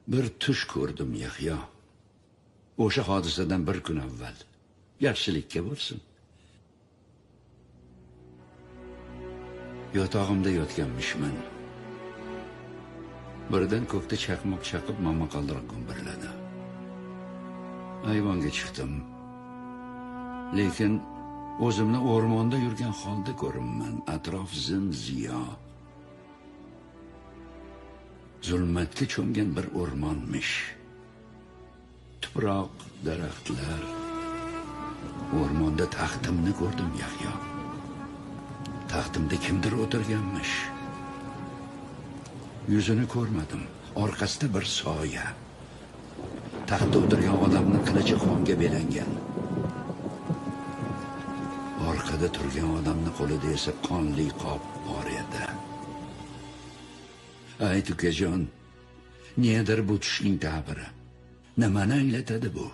Bir tush ko'rdim, Yahyo. O'sha hodisadan bir kun avval. Yaxshilikka bo'lsin. Yotog'imda yotganmishman. Birdan ko'kda chaqmoq chaqib momaqaldiroq gumburladi. Ayvonga chiqdim. Lekin o'zimni o'rmonda yurgan holda ko'rinman. Atrof zim-ziyo. Zulmatga cho'mgan bir o'rmonmish. Tuproq, daraxtlar. O'rmonda taxtimni ko'rdim, Yahyo. Taxtimda kimdir o'tirganmish. Yuzini ko'rmadim. Orqasida bir soya. Taxtda o'tirgan odamning qilichi xonga belangan. Orqada turgan odamning qo'lida esa qonli qop bor edi. Ayt ukajon, nedir bu tushning ta'biri? Nimani anglatadi bu?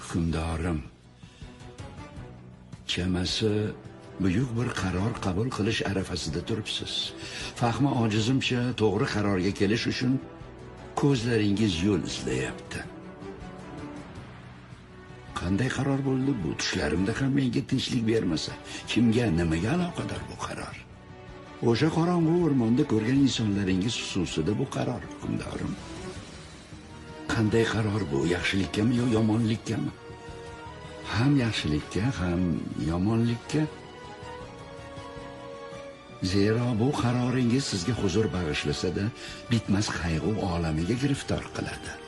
Hukmdorim, chamasi buyuk bir qaror qabul qilish arafasida turibsiz. Fahmi ojizimcha to'g'ri qarorga kelish uchun ko'zlaringiz yo'l izlayapti. Qanday qaror bo'ldi bu? Tushlarimda ham menga tinchlik bermasa, kimga, nimaga aloqador bu qaror? O'sha qorong'u o'rmonda ko'rgan insonlaringiz xususida bu qaror, hukmdorim. Qanday qaror bu? Yaxshilikkami yo yomonlikkami? Ham yaxshilikka, ham yomonlikka. Zero bu qaroringiz sizga huzur bag'ishlasa-da, bitmas qayg'u olamiga giriftor qiladi.